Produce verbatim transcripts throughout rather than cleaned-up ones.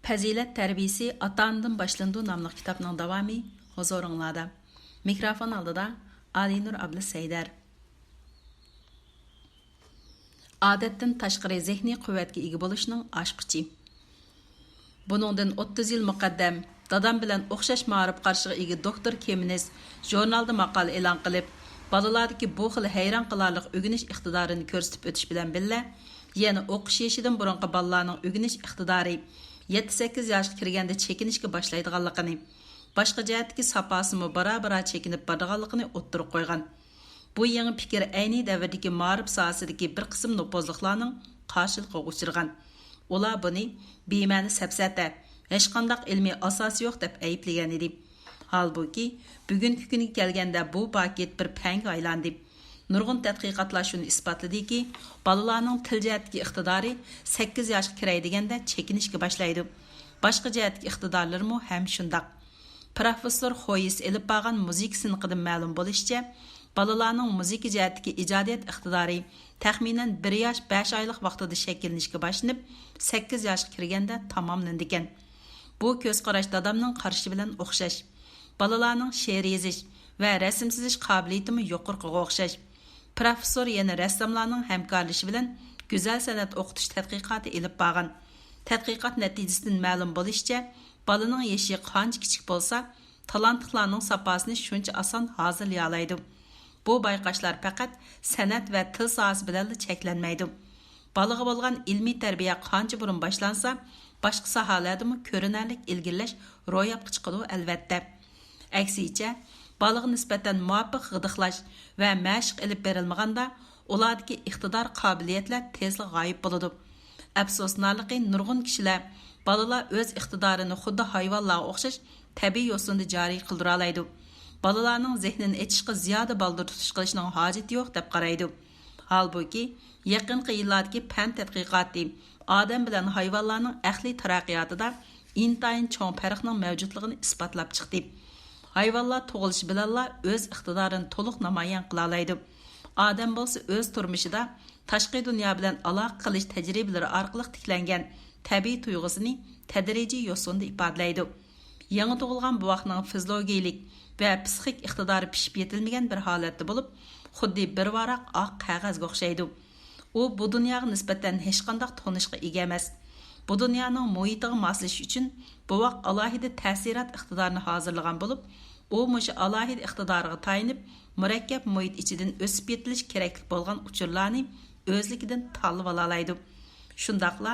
پەزىلەت تەربىيىسى ئاتا-ئانىدىن باشلىنىدۇ ناملىق كىتابنىڭ داۋامى ھۇزۇرۇڭلاردا. مىكروفون ئالدىدا ئالىينۇر ئابلىسەيدەر. ئادەتتىن تاشقىرى زېھنىي قۇۋۋەتكە ئىگە بولۇشنىڭ ئاچقۇچى. بۇنىڭدىن ئوتتۇز يىل مۇقەددەم دادام بىلەن ئوخشاش مائارىپ قارىشىغا ئىگە دوكتور كېمىنىس ژۇرنالدا ماقالە ئېلان قىلىپ، بالىلاردىكى بۇ خىل ھەيران قالارلىق ئۆگىنىش ئىقتىدارىنى كۆرسىتىپ ئۆتۈش بىلەن بىللە، يەنە ئوقۇش يېشىدىن بۇرۇنقى بالىلارنىڭ ئۆگىنىش ئىقتىدارى يەتتە سەككىز ياشقا كىرگەندە چېكىنىشكە باشلايدىغانلىقىنى، باشقا جەھەتتىكى ساپاسىمۇ بارا-بارا چېكىنىپ بارىدىغانلىقىنى ئوتتۇرىغا قويغان. بۇ يېڭى پىكىر ئەينى دەۋردىكى مائارىپ ساھەسىدىكى بىر قىسىم نوپۇزلۇقلارنىڭ قارشىلىقىغا ئۇچرىغان. ئۇلار بۇنى بىمەنە سەپسەتە، ھېچقانداق ئىلمىي ئاساسى يوق دەپ ئەيىبلىگەن ئىدى. ھالبۇكى، بۈگۈنكى كۈنگە كەلگەندە بۇ پاكىت بىر پەنگە ئايلاندى. نۇرغۇن تەتقىقاتلار شۇنى ئىسپاتلىدىكى، بالىلارنىڭ تىل جەھەتتىكى ئىقتىدارى سەككىز ياشقا كىرەي دېگەندە چېكىنىشكە باشلايدۇ. باشقا جەھەتتىكى ئىقتىدارلىرىمۇ ھەم شۇنداق. پىروفېسسور خويس ئېلىپ بارغان مۇزىكا سىنىقىدىن مەلۇم بولۇشىچە، بالىلارنىڭ مۇزىكا جەھەتتىكى ئىجادىيەت ئىقتىدارى تەخمىنەن بىر ياش بەش ئايلىق ۋاقتىدا شەكىللىنىشكە باشلىنىپ، سەككىز ياشقا كىرگەندە تاماملىنىدىكەن. بۇ كۆز قاراش دادامنىڭ قارىشى بىلەن ئوخشاش. بالىلارنىڭ شېئىر يېزىش ۋە رەسىم سىزىش قابىلىيىتىمۇ يۇقىرىقىغا ئوخشاش. پىروفېسسور يەنە رەسساملارنىڭ ھەمكارلىشى بىلەن گۈزەل سەنئەت ئوقۇتۇش تەتقىقاتى ئېلىپ بارغان. تەتقىقات نەتىجىسىدىن مەلۇم بولۇشىچە، بالىنىڭ يېشى قانچە كىچىك بولسا، تالانتلىقلارنىڭ ساپاسىنى شۇنچە ئاسان ھازىرلىيالايدۇ. بۇ بايقاشلار پەقەت سەنئەت ۋە تىل ساھەسى بىلەنلا چەكلەنمەيدۇ. بالىغا بولغان ئىلمىي تەربىيە قانچە بۇرۇن باشلانسا، باشقا ساھەلەردىمۇ كۆرۈنەرلىك ئىلگىرىلەش روياپقا چىقىدۇ، ئەلۋەتتە. ئەكسىچە، بالىغا نىسبەتەن مۇۋاپىق غىدىقلاش ۋە مەشىق ئېلىپ بېرىلمىغاندا، ئۇلاردىكى ئىقتىدار، قابىلىيەتلەر تېزلا غايىب بولىدۇ. ئەپسۇسلىنارلىقى، نۇرغۇن كىشىلەر، بالىلار ئۆز ئىقتىدارىنى خۇددى ھايۋانلارغا ئوخشاش تەبىئىي يوسۇندا جارى قىلدۇرالايدۇ. بالىلارنىڭ زېھنىنى ئېچىشقا زىيادە بالدۇر تۇتۇش قىلىشنىڭ ھاجىتى يوق، دەپ قارايدۇ. ھالبۇكى، يېقىنقى يىللاردىكى پەن تەتقىقاتى ئادەم بىلەن ھايۋانلارنىڭ ئەقلىي تەرەققىياتىدا ئىنتايىن چوڭ پەرقنىڭ مەۋجۇتلۇقىنى ئىسپاتلاپ چىقتى. ھايۋانلار تۇغۇلۇشى بىلەنلا ئۆز ئىقتىدارىنى تولۇق نامايان قىلالايدۇ. ئادەم بولسا ئۆز تۇرمۇشىدا تاشقى دۇنيا بىلەن ئالاقە قىلىش تەجرىبىلىرى ئارقىلىق تىكلەنگەن تەبىئىي تۇيغۇسىنى تەدرىجىي يوسۇندا ئىپادىلەيدۇ. يېڭى تۇغۇلغان بوۋاقنىڭ فىزىولوگىيىلىك ۋە پسىخىك ئىقتىدارى پىشىپ يېتىلمىگەن بىر ھالەتتە بولۇپ، خۇددى بىر ۋاراق ئاق قەغەزگە ئوخشايدۇ. ئۇ بۇ دۇنياغا نىسبەتەن ھېچقانداق تونۇشقا ئىگە ئەمەس. بۇ دۇنيانىڭ مۇھىتىغا ماسلىشىش ئۈچۈن بوۋاق ئالاھىدە تەسىرات ئىقتىدارىنى ھازىرلىغان بولۇپ، ئۇ مۇشۇ ئالاھىدە ئىقتىدارىغا تايىنىپ، مۇرەككەپ مۇھىت ئىچىدىن ئۆسۈپ يېتىلىش كېرەكلىك بولغان ئۇچۇرلارنى ئۆزلۈكىدىن تاللىۋالالايدۇ. شۇنداقلا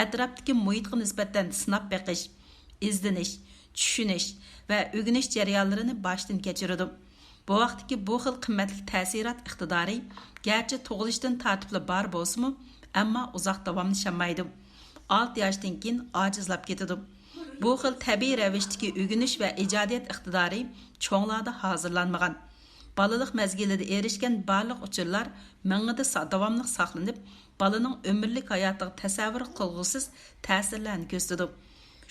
ئەتراپتىكى مۇھىتقا نىسبەتەن سىناپ بېقىش، ئىزدىنىش، چۈشىنىش ۋە ئۆگىنىش جەريانلىرىنى باشتىن كەچۈرىدۇ. بوۋاقتىكى بۇ خىل قىممەتلىك تەسىرات ئىقتىدارى گەرچە تۇغۇلۇشتىن تارتىپلا بار بولسىمۇ، ئەمما ئۇزاق داۋاملىشالمايدۇ. ئالتە ياشتىن كېيىن ئاجىزلاپ كېتىدۇ. بۇ خىل تەبىئىي رەۋىشتىكى ئۆگىنىش ۋە ئىجادىيەت ئىقتىدارى چوڭلاردا ھازىرلانمىغان. بالىلىق مەزگىلىدە ئېرىشكەن بارلىق ئۇچۇرلار مېڭىدە سا-، داۋاملىق ساقلىنىپ، بالىنىڭ ئۆمۈرلۈك ھاياتىغا تەسەۋۋۇر قىلغۇسىز تەسىرلەرنى كۆرسىتىدۇ.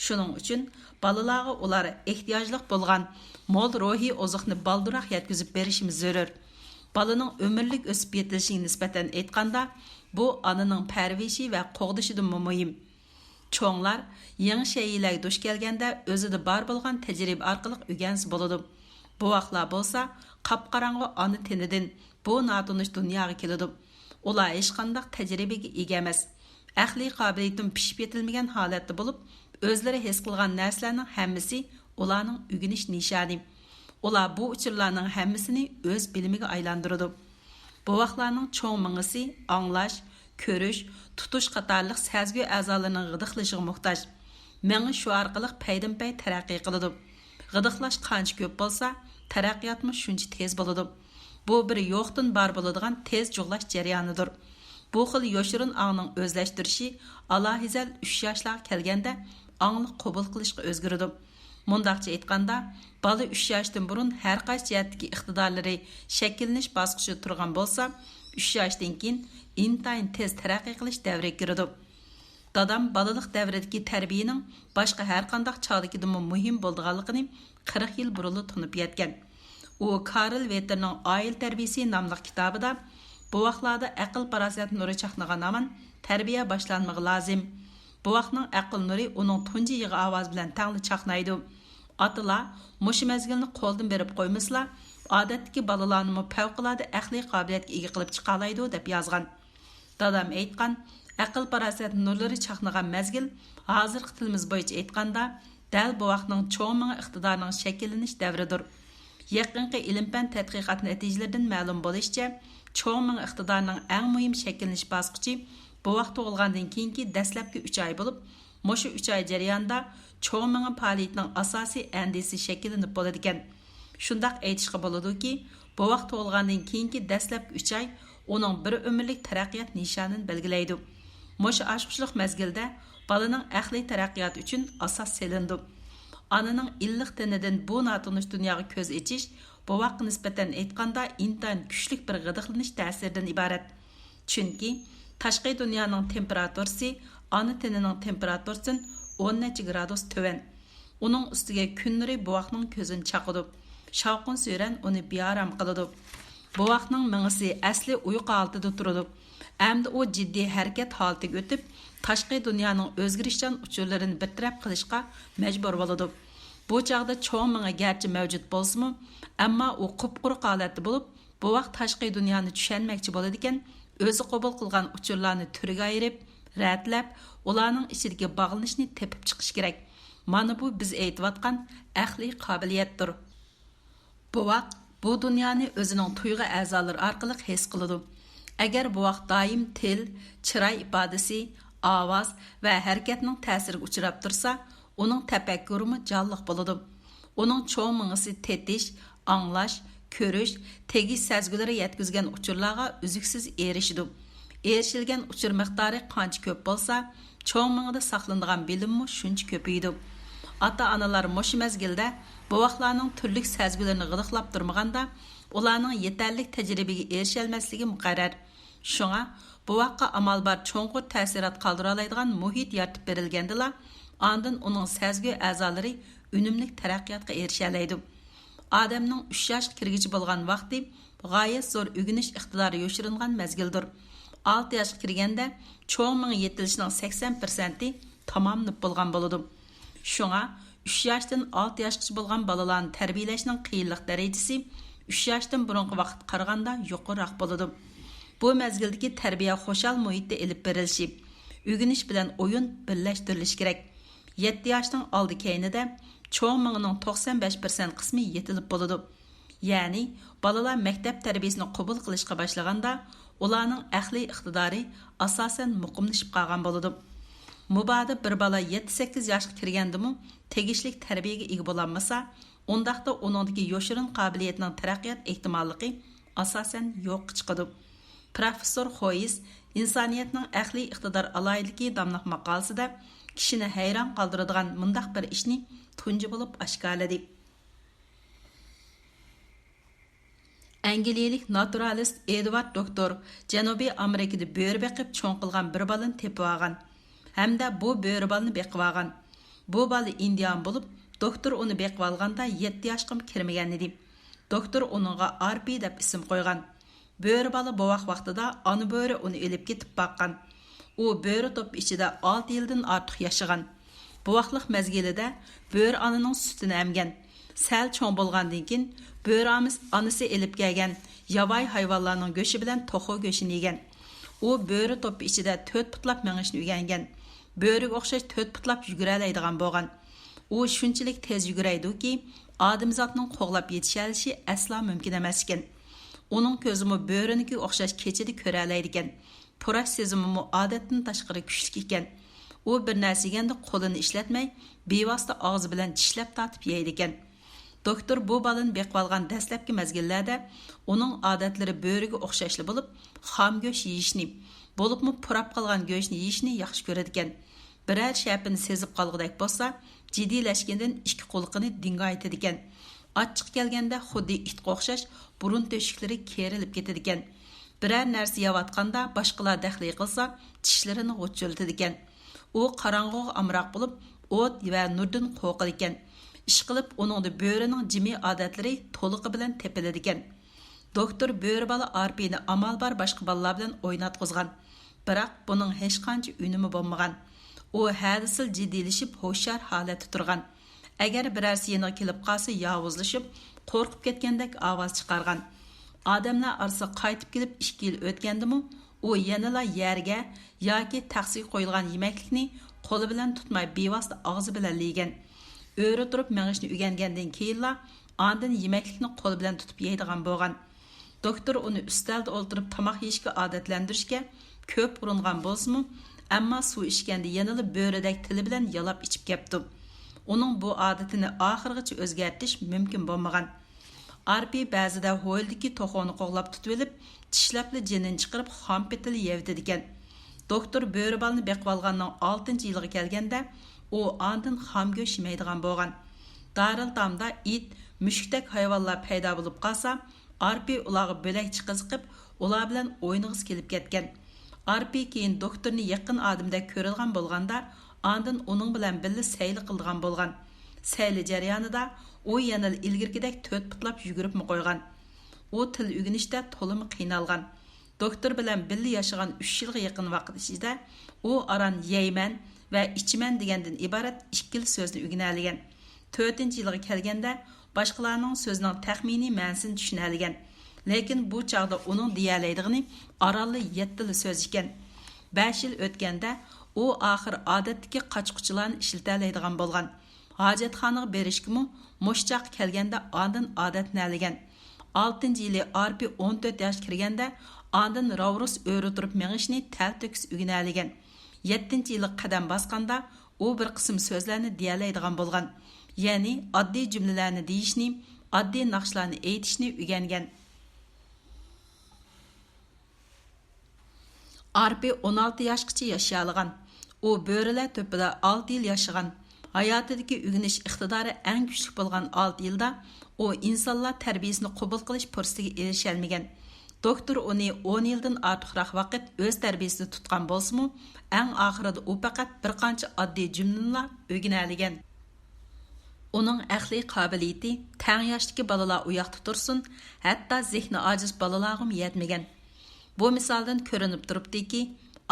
شۇنىڭ ئۈچۈن بالىلارغا ئۇلار ئېھتىياجلىق بولغان مول روھىي ئوزۇقنى بالدۇرراق يەتكۈزۈپ بېرىشىمىز زۆرۈر. بالىنىڭ ئۆمۈرلۈك ئۆسۈپ يېتىلىشىگە نىسبەتەن ئېيتقاندا، بۇ ئانىنىڭ پەرۋىشى ۋە قوغدىشىدىنمۇ مۇھىم. چوڭلار يېڭى شەيئىلەرگە دۇچ كەلگەندە ئۆزىدە بار بولغان تەجرىبە ئارقىلىق ئۆگەنسە بولىدۇ. بوۋاقلار بولسا قاپقاراڭغۇ ئانا تېنىدىن بۇ ناتونۇش دۇنياغا كېلىدۇ. ئۇلار ھېچقانداق تەجرىبىگە ئىگە ئەمەس. ئەقلىي قابىلىيىتىمۇ پىشىپ يېتىلمىگەن ھالەتتە بولۇپ، ئۆزلىرى ھېس قىلغان نەرسىلەرنىڭ ھەممىسى ئۇلارنىڭ ئۆگىنىش نىشانى. ئۇلار بۇ ئۇچۇرلارنىڭ ھەممىسىنى ئۆز بىلىمىگە ئايلاندۇرىدۇ. بوۋاقلارنىڭ چوڭ مېڭىسى ئاڭلاش، كۆرۈش، تۇتۇش قاتارلىق سەزگۈ ئەزالىرىنىڭ غىدىقلىشىغا موھتاج. مېڭە شۇ ئارقىلىق پەيدىنپەي تەرەققىي قىلىدۇ. غىدىقلاش قانچە كۆپ بولسا، تەرەققىياتمۇ شۇنچە تېز بولىدۇ. بۇ بىر يوقتىن بار بولىدىغان تېز جۇغلاش جەريانىدۇر. بۇ خىل يوشۇرۇن ئاڭنىڭ ئۆزلەشتۈرۈشى ئالاھىزەل ئۈچ ياشلارغا كەلگەندە ئاڭلىق قوبۇل قىلىشقا ئۆزگىرىدۇ. مۇنداقچە ئېيتقاندا، بالا ئۈچ ياشتىن بۇرۇن ھەر قايسى جەھەتتىكى ئىقتىدارلىرى شەكىللىنىش باسقۇچىدا تۇرغان بولسا، ئۈچ ياشتىن كېيىن ئىنتايىن تېز تەرەققىي قىلىش دەۋرىگە كىرىدۇ. دادام بالىلىق دەۋرىدىكى تەربىيىنىڭ باشقا ھەرقانداق چاغدىكىدىنمۇ مۇھىم بولىدىغانلىقىنى قىرىق يىل بۇرۇنلا تونۇپ يەتكەن. ئۇ كارل ۋېتېرنىڭ ئائىلە تەربىيىسى ناملىق كىتابىدا، بوۋاقلاردا ئەقىل-پاراسەت نۇرى چاقنىغان ھامان تەربىيە باشلانمىقى لازىم. بوۋاقنىڭ ئەقىل نۇرى ئۇنىڭ تۇنجى يىغا ئاۋازى بىلەن تەڭلا چاقنايدۇ. ئاتىلار مۇشۇ مەزگىلنى قولدىن بېرىپ قويمىسىلا، ئادەتتىكى بالىلارنىمۇ پەۋقۇلئاددە ئەقلىي قابىلىيەتكە ئىگە قىلىپ چىقالايدۇ، دەپ يازغان. دادام ئېيتقان، ئەقىل-پاراسەت نۇرلىرى چاقنىغان مەزگىل، ھازىرقى تىلىمىز بويىچە ئېيتقاندا، دەل بوۋاقنىڭ چوڭ مېڭە ئىقتىدارىنىڭ شەكىللىنىش دەۋرىدۇر. يېقىنقى ئىلىم-پەن تەتقىقات نەتىجىلىرىدىن مەلۇم بولۇشىچە، چوڭ مېڭە ئىقتىدارىنىڭ ئەڭ مۇھىم شەكىللىنىش باسقۇچى بوۋاق تۇغۇلغاندىن كېيىنكى دەسلەپكى ئۈچ ئاي بولۇپ، مۇشۇ ئۈچ ئاي جەريانىدا چوڭ مېڭە پائالىيىتىنىڭ ئاساسىي ئەندىزىسى شەكىللىنىپ بولىدىكەن. شۇنداق ئېيتىشقا بولىدۇكى، بوۋاق تۇغۇلغاندىن كېيىنكى دەسلەپكى ئۈچ ئاي ئۇنىڭ بىر ئۆمۈرلۈك تەرەققىيات نىشانىنى بەلگىلەيدۇ. مۇشۇ ئاچقۇچلۇق مەزگىلدە بالىنىڭ ئەقلىي تەرەققىياتى ئۈچۈن ئاساس سېلىنىدۇ. ئانىنىڭ ئىللىق تېنىدىن بۇ ناتونۇش دۇنياغا كۆز ئېچىش، بوۋاققا نىسبەتەن ئېيتقاندا، ئىنتايىن كۈچلۈك بىر غىدىقلىنىش تەسىرىدىن ئىبارەت. چۈنكى تاشقى دۇنيانىڭ تېمپېراتۇرىسى ئانا تېنىنىڭ تېمپېراتۇرىسىدىن ئون نەچچە گرادۇس تۆۋەن. ئۇنىڭ ئۈستىگە كۈن نۇرى بوۋاقنىڭ كۆزىنى چاقىدۇ، شاۋقۇن-سۈرەن ئۇنى بىئارام قىلىدۇ. بوۋاقنىڭ مېڭىسى ئەسلى ئۇيقۇ ھالىتىدە تۇرىدۇ. ئەمدى ئۇ جىددىي ھەرىكەت ھالىتىگە ئۆتۈپ، تاشقى دۇنيانىڭ ئۆزگىرىشچان ئۇچۇرلىرىنى بىر تەرەپ قىلىشقا مەجبۇر بولىدۇ. بۇ چاغدا چوڭ مېڭە گەرچە مەۋجۇت بولسىمۇ، ئەمما ئۇ قۇپقۇرۇق ھالەتتە بولۇپ، بوۋاق تاشقى دۇنيانى چۈشەنمەكچى بولىدىكەن، ئۆزى قوبۇل قىلغان ئۇچۇرلارنى تۈرگە ئايرىپ، رەتلەپ، ئۇلارنىڭ ئىچىدىكى باغلىنىشنى تېپىپ چىقىشى كېرەك. مانا بۇ بىز ئېيتىۋاتقان ئەقلىي قابىلىيەتتۇر. بوۋاق بۇ دۇنيانى ئۆزىنىڭ تۇيغۇ ئەزالىرى ئارقىلىق ھېس قىلىدۇ. ئەگەر بوۋاق دائىم تىل، چىراي ئىپادىسى، ئاۋاز ۋە ھەرىكەتنىڭ تەسىرىگە ئۇچراپ تۇرسا، ئۇنىڭ تەپەككۇرىمۇ جانلىق بولىدۇ. ئۇنىڭ چوڭ مېڭىسى تېتىش، ئاڭلاش، كۆرۈش، تېگىش سەزگۈلىرى يەتكۈزگەن ئۇچۇرلارغا ئۈزۈكسىز ئېرىشىدۇ. ئېرىشىلگەن ئۇچۇر مىقدارى قانچە كۆپ بولسا، چوڭ مېڭىدە ساقلىنىدىغان بىلىممۇ شۇنچە كۆپىيىدۇ. ئاتا-ئانىلار مۇشۇ مەزگىلدە بوۋاقلارنىڭ تۈرلۈك سەزگۈلىرىنى غىدىقلاپ تۇرمىغاندا، ئۇلارنىڭ يېتەرلىك تەجرىبىگە ئېرىشەلمەسلىكى مۇقەررەر. شۇڭا، بوۋاققا ئامال بار چوڭقۇر تەسىرات قالدۇرالايدىغان مۇھىت يارىتىپ بېرىلگەندىلا، ئاندىن ئۇنىڭ سەزگۈ ئەزالىرى ئۈنۈملۈك تەرەققىياتقا ئېرىشەلەيدۇ. ئادەمنىڭ ئۈچ ياشقا كىرگۈچە بولغان ۋاقتى غايەت زور ئۆگىنىش ئىقتىدارى يوشۇرۇنغان مەزگىلدۇر. ئالتە ياشقا كىرگەندە چوڭ مېڭە يېتىلىشىنىڭ سەكسەن پىرسەنتى تاماملىنىپ بولغان بولىدۇ. شۇڭا، ئۈچ ياشتىن ئالتە ياشقىچە بولغان بالىلارنى تەربىيەلەشنىڭ قىيىنلىق دەرىجىسى ئۈچ ياشتىن بۇرۇنقى ۋاقىتقا قارىغاندا يۇقىرىراق بولىدۇ. بۇ مەزگىلدىكى تەربىيە خۇشال مۇھىتتا ئېلىپ بېرىلىشى، ئۆگىنىش بىلەن ئويۇن بىرلەشتۈرۈلۈشى كېرەك. يەتتە ياشنىڭ ئالدى كەينىدە چوڭ مېڭىنىڭ توقسان بەش پىرسەنت قىسمى يېتىلىپ بولىدۇ. يەنى، بالىلار مەكتەپ تەربىيەسىنى قوبۇل قىلىشقا باشلىغاندا، ئۇلارنىڭ ئەقلىي ئىقتىدارى ئاساسەن مۇقىملىشىپ قالغان بولىدۇ. مۇبادا بىر بالا يەتتە سەككىز ياشقا كىرگەندىمۇ تېگىشلىك تەربىيەگە ئىگە بولالمىسا، ئۇنداقتا ئۇنىڭدىكى يوشۇرۇن قابىلىيەتنىڭ تەرەققىيات ئېھتىماللىقى ئاساسەن يوققا چىقىدۇ. پروفېسسور خويس ئىنسانىيەتنىڭ ئەقلىي ئىقتىدار ئالاھىدىلىكى ناملىق ماقالىسىدە كىشىنى ھەيران قالدۇرىدىغان مۇنداق بىر ئىشنى تۇنجى بولۇپ ئاشكارىلىدى. ئەنگلىيەلىك ناتۇرالىست ئېدۋارد دوكتور جەنۇبىي ئامېرىكىدا بۆرە بېقىپ چوڭ قىلغان بىر بالىنى تېپىۋالغان ھەمدە بۇ بۆرە بالىنى بېقىۋالغان. بۇ بالا ئىندىيان بولۇپ، دوكتور ئۇنى بېقىۋالغاندا يەتتە ياشقىمۇ كىرمىگەن ئىدى. دوكتور ئۇنىڭغا ئارپى دەپ ئىسىم قويغان. بۆرە بالا بوۋاق ۋاقتىدا ئانا بۆرە ئۇنى ئېلىپ كېتىپ باققان. ئۇ بۆرە توپى ئىچىدە ئالتە يىلدىن ئارتۇق ياشىغان. بوۋاقلىق مەزگىلىدە بۆرە ئانىنىڭ سۈتىنى ئەمگەن. سەل چوڭ بولغاندىن كېيىن، بۆرە ئامىس-، ئانىسى ئېلىپ كەلگەن ياۋايى ھايۋانلارنىڭ گۆشى بىلەن توخۇ گۆشىنى يېگەن. ئۇ بۆرە توپى ئىچىدە تۆت پۇتلاپ مېڭىشنى ئۆگەنگەن. بۆرىگە ئوخشاش تۆت پۇتلاپ يۈگۈرەلەيدىغان بولغان. ئۇ شۇنچىلىك تېز يۈگۈرەيدۇكى، ئادەمزاتنىڭ قوغلاپ يېتىشەلىشى ئەسلا مۇمكىن ئەمەس ئىكەن. ئۇنىڭ كۆزىمۇ بۆرىنىڭكىگە ئوخشاش كېچىدە كۆرەلەيدىكەن. پۇراش سېزىمىمۇ ئادەتتىن تاشقىرى كۈچلۈك ئىكەن. ئۇ بىر نەرسە يېگەندە قولىنى ئىشلەتمەي، بىۋاسىتە ئاغزى بىلەن چىشلەپ تارتىپ يەيدىكەن. دوكتور بۇ بالىنى بېقىۋالغان دەسلەپكى مەزگىللەردە ئۇنىڭ ئادەتلىرى بۆرىگە ئوخشاشلا بولۇپ، خام گۆش يېيىشنى، بولۇپمۇ پۇراپ قالغان گۆشنى يېيىشنى ياخشى كۆرىدىكەن. بىرەر شەپىنى سېزىپ قالغۇدەك بولسا، جىددىيلەشكىنىدىن ئىككى قۇلىقىنى دىڭگايتىدىكەن. ئاچچىقى كەلگەندە خۇددى ئىتقا ئوخشاش بۇرۇن تۆشۈكلىرى كېرىلىپ كېتىدىكەن. بىرەر نەرسە يەۋاتقاندا باشقىلار دەخلى قىلسا، چىشلىرىنى غۇچۇلىتىدىكەن. ئۇ قاراڭغۇغا ئامراق بولۇپ، ئوت ۋە نۇردىن قورقىدىكەن. ئىشقىلىپ، ئۇنىڭدا بۆرىنىڭ جىمى ئادەتلىرى تولۇقى بىلەن تېپىلىدىكەن. دوكتور بۆرە بالا ئارپىنى ئامال بار باشقا بالىلار بىلەن ئويناتقۇزغان. بىراق بۇنىڭ ھېچقانچە ئۈنۈمى بولمىغان. ئۇ ھەدىسىلا جىددىيلىشىپ، ھوشيار ھالەتتە تۇرغان. ئەگەر بىرەرسى يېنىغا كېلىپ قالسا، ياۋۇزلىشىپ، قورقۇپ كەتكەندەك ئاۋاز چىقارغان. ئادەملەر ئارىسىغا قايتىپ كېلىپ ئىككى يىل ئۆتكەندىمۇ، ئۇ يەنىلا يەرگە ياكى تەخسىگە قويۇلغان يېمەكلىكنى قولى بىلەن تۇتماي، بىۋاسىتە ئاغزى بىلەن يېگەن. ئۆرە تۇرۇپ مېڭىشنى ئۆگەنگەندىن كېيىنلا، ئاندىن يېمەكلىكنى قولى بىلەن تۇتۇپ يەيدىغان بولغان. دوختۇر ئۇنى ئۈستەلدە ئولتۇرۇپ تاماق يېيىشكە ئادەتلەندۈرۈشكە كۆپ ئۇرۇنغان بولسىمۇ، ئەمما سۇ ئىچكەندە يەنىلا بۆرىدەك تىلى بىلەن يالاپ ئىچىپ كەپتۇ. ئۇنىڭ بۇ ئادىتىنى ئاخىرغىچە ئۆزگەرتىش مۇمكىن بولمىغان. ئارپى بەزىدە ھويلىدىكى توخۇنى قوغلاپ تۇتۇۋېلىپ، چىشلەپلا جېنىنى چىقىرىپ، خام پېتىلا يەۋېتىدىكەن. دوختۇر بۆرە بالىنى بېقىۋالغاننىڭ ئالتىنچى يىلىغا كەلگەندە، ئۇ ئاندىن خام گۆش يېمەيدىغان بولغان. دارىلئېتامدا ئىت، مۈشۈكتەك ھايۋانلار پەيدا بولۇپ قالسا، ئارپى ئۇلارغا بۆلەكچە قىزىقىپ، ئۇلار بىلەن ئوينىغۇسى كېلىپ كەتكەن. ئارپى كېيىن دوختۇرنى يېقىن ئادىمىدەك كۆرىدىغان بولغاندا، ئاندىن ئۇنىڭ بىلەن بىللە سەيلە قىلىدىغان بولغان. سەيلە جەريانىدا ئۇ يەنىلا ئىلگىرىكىدەك تۆت پۇتلاپ يۈگۈرۈپمۇ قويغان. ئۇ تىل ئۆگىنىشتە تولىمۇ قىينالغان. دوختۇر بىلەن بىللە ياشىغان ئۈچ يىلغا يېقىن ۋاقىت ئىچىدە ئۇ ئاران يەيمەن ۋە ئىچىمەن دېگەندىن ئىبارەت ئىككىلا سۆزنى ئۆگىنەلىگەن. تۆتىنچى يىلىغا كەلگەندە، باشقىلارنىڭ سۆزىنىڭ تەخمىنىي مەنىسىنى چۈشىنەلىگەن. لېكىن بۇ چاغدا ئۇنىڭ دېيەلەيدىغىنى ئارانلا يەتتىلا سۆز ئىكەن. بەش يىل ئۆتكەندە، ئۇ ئاخىر ئادەتتىكى قاچا-قۇچىلارنى ئىشلىتەلەيدىغان بولغان. ھاجەتخانىغا بېرىشكىمۇ مۇشۇ چاغقا كەلگەندە ئاندىن ئادەتلىنەلىگەن. ئالتىنچى يىلى ئارپى ئون تۆت ياشقا كىرگەندە، ئاندىن راۋرۇس ئۆرە تۇرۇپ مېڭىشنى تەلتۆكۈس ئۆگىنەلىگەن. يەتتىنچى يىلىغا قەدەم باسقاندا، ئۇ بىر قىسىم سۆزلەرنى دېيەلەيدىغان بولغان. يەنى ئاددىي جۈملىلەرنى دېيىشنى، ئاددىي ناخشىلارنى ئېيتىشنى ئۆگەنگەن. ئارپى ئون ئالتە ياشقىچە ياشىيالىغان. ئۇ بۆرىلەر تۆپىدە ئالتە يىل ياشىغان. ھاياتىدىكى ئۆگىنىش ئىقتىدارى ئەڭ كۈچلۈك بولغان ئالتە يىلدا ئۇ ئىنسانلار تەربىيىسىنى قوبۇل قىلىش پۇرسىتىگە ئېرىشەلمىگەن. دوختۇر ئۇنى ئون يىلدىن ئارتۇقراق ۋاقىت ئۆز تەربىيىسىدە تۇتقان بولسىمۇ، ئەڭ ئاخىرىدا ئۇ پەقەت بىر قانچە ئاددىي جۈملىنىلا ئۆگىنەلىگەن. ئۇنىڭ ئەقلىي قابىلىيىتى تەڭ ياشتىكى بالىلار ئۇياقتا تۇرسۇن، ھەتتا زېھنى ئاجىز بالىلارغىمۇ يەتمىگەن. بۇ مىسالدىن كۆرۈنۈپ تۇرۇپتۇكى،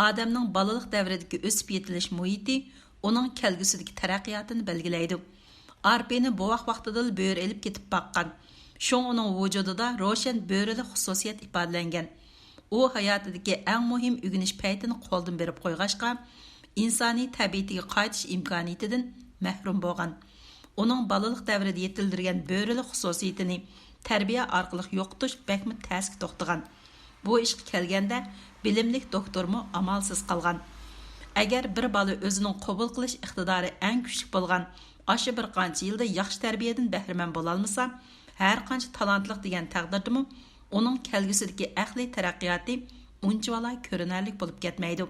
ئادەمنىڭ بالىلىق دەۋرىدىكى ئۆسۈپ يېتىلىش مۇھىتى ئۇنىڭ كەلگۈسىدىكى تەرەققىياتىنى بەلگىلەيدۇ. ئارپىنى بوۋاق ۋاقتىدىلا بۆرە ئېلىپ كېتىپ باققان. شۇڭا ئۇنىڭ ۋۇجۇدىدا روشەن بۆرىلىك خۇسۇسىيەت ئىپادىلەنگەن. ئۇ ھاياتىدىكى ئەڭ مۇھىم ئۆگىنىش پەيتىنى قولدىن بېرىپ قويغاچقا، ئىنسانىي تەبىئىتىگە قايتىش ئىمكانىيىتىدىن مەھرۇم بولغان. ئۇنىڭ بالىلىق دەۋرىدە يېتىلدۈرگەن بۆرىلىك خۇسۇسىيىتىنى تەربىيە ئارقىلىق يوقىتىش بەكمۇ تەسكە توختىغان. بۇ ئىشقا كەلگەندە، بىلىملىك دوختۇرمۇ ئامالسىز قالغان. ئەگەر بىر بالا ئۆزىنىڭ قوبۇل قىلىش ئىقتىدارى ئەڭ كۈچلۈك بولغان ئاشۇ بىر قانچە يىلدا ياخشى تەربىيەدىن بەھرىمەن بولالمىسا، ھەر قانچە تالانتلىق دېگەن تەقدىردىمۇ، ئۇنىڭ كەلگۈسىدىكى ئەقلىي تەرەققىياتى ئۇنچىۋالا كۆرۈنەرلىك بولۇپ كەتمەيدۇ.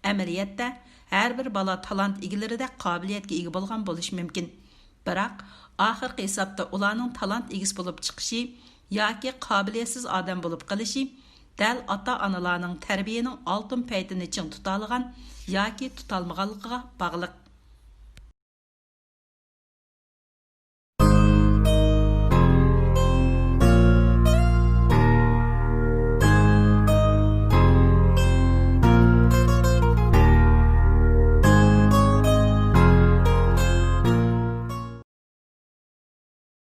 ئەمەلىيەتتە، ھەر بىر بالا تالانت ئىگىلىرىدەك قابىلىيەتكە ئىگە بولغان بولۇشى مۇمكىن. بىراق، ئاخىرقى ھېسابتا ئۇلارنىڭ تالانت ئىگىسى بولۇپ چىقىشى ياكى قابىلىيەتسىز ئادەم بولۇپ قېلىشى دەل ئاتا-ئانىلارنىڭ تەربىيەنىڭ ئالتۇن پەيتىنى چىڭ تۇتالىغان ياكى تۇتالمىغانلىقىغا باغلىق.